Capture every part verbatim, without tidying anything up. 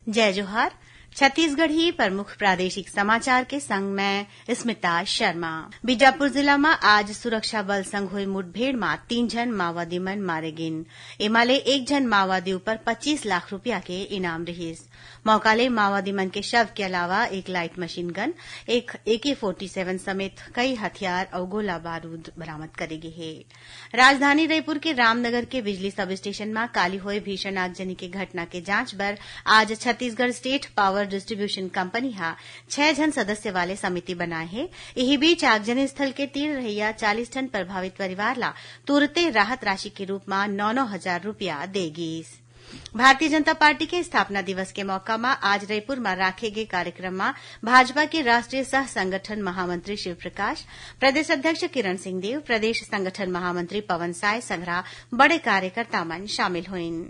जय जोहार। छत्तीसगढ़ी प्रमुख प्रादेशिक समाचार के संग मैं स्मिता शर्मा। बीजापुर जिला म आज सुरक्षा बल संग होए मुठभेड़ म तीन झन माओवादी मन मारे गिन। एमा ले एक झन माओवादी ऊपर पच्चीस लाख रुपया के इनाम रिहिस। मौका ले माओवादी मन के शव के अलावा एक लाइट मशीन गन, एक ए के फोर्टी सेवन समेत कई हथियार अउ गोला बारूद बरामद करे गे हे। राजधानी रायपुर के रामनगर के बिजली सब स्टेशन म काली होए भीषण आगजनी के घटना के जांच बर आज Chhattisgarh state power distribution company ह छह झन सदस्य वाले समिति बनाए हे। इही बीच आगजनी स्थल के तीर रहइया चालीस ठन प्रभावित परिवार ला तुरते राहत राशि के रूप म नौ नौ हजार रुपया दे गीस। भारतीय जनता पार्टी के स्थापना दिवस के मौका म आज रायपुर म राखे गे कार्यक्रम म भाजपा के राष्ट्रीय सह संगठन महामंत्री शिव प्रकाश, प्रदेश अध्यक्ष किरण सिंह देव, प्रदेश संगठन महामंत्री पवन साय संघरा बड़े कार्यकर्ता मन शामिल होइन।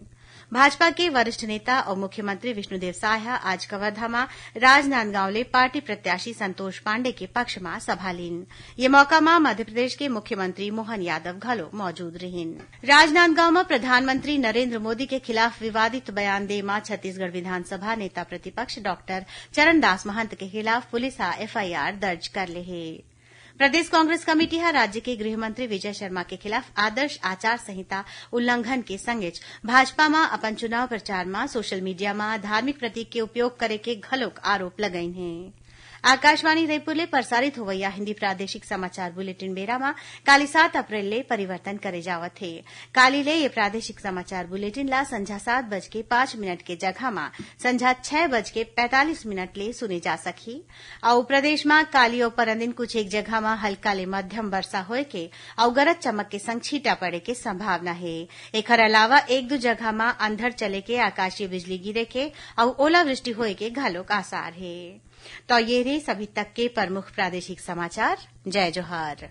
भाजपा के वरिष्ठ नेता अउ मुख्यमंत्री विष्णुदेव साय ह आज कवर्धा म राजनांदगांव ले पार्टी प्रत्याशी संतोष पांडे के पक्ष म सभा लीन। ये मौका म मध्य प्रदेश के मुख्यमंत्री मोहन यादव घलो मौजूद रिहिन। राजनांदगांव म प्रधानमंत्री नरेंद्र मोदी के खिलाफ विवादित बयान दे म छत्तीसगढ़ विधानसभा नेता प्रतिपक्ष डॉक्टर चरणदास महंत के खिलाफ पुलिस ह एफ आई आर दर्ज कर ले हे। प्रदेश कांग्रेस कमेटी ह राज्य के गृह मंत्री विजय शर्मा के खिलाफ आदर्श आचार संहिता उल्लंघन के संगेच भाजपा म अपन चुनाव प्रचार म सोशल मीडिया म धार्मिक प्रतीक के उपयोग करे के घलोक आरोप लगाइन हे। आकाशवाणी रायपुर ले प्रसारित होवइया हिंदी प्रादेशिक समाचार बुलेटिन बेरा म काली सात अप्रैल ले परिवर्तन करे जावत हे। काली ले ये प्रादेशिक समाचार बुलेटिन ला संझा सात बज के पाँच मिनट के जगह म संझा छह बज के पैंतालीस मिनट ले सुने जा सकही। अउ प्रदेश म काली अउ परन दिन कुछ एक जगह म हल्का ले मध्यम वर्षा होए के अउ गरज चमक के संग छींटा पड़े के संभावना हे। एखर अलावा एक दू जगह म अंधड़ चले के, आकाशीय बिजली गिरे के अउ ओलावृष्टि होए के घलोक आसार हे। तो ये रे सभी तक के प्रमुख प्रादेशिक समाचार। जय जोहार।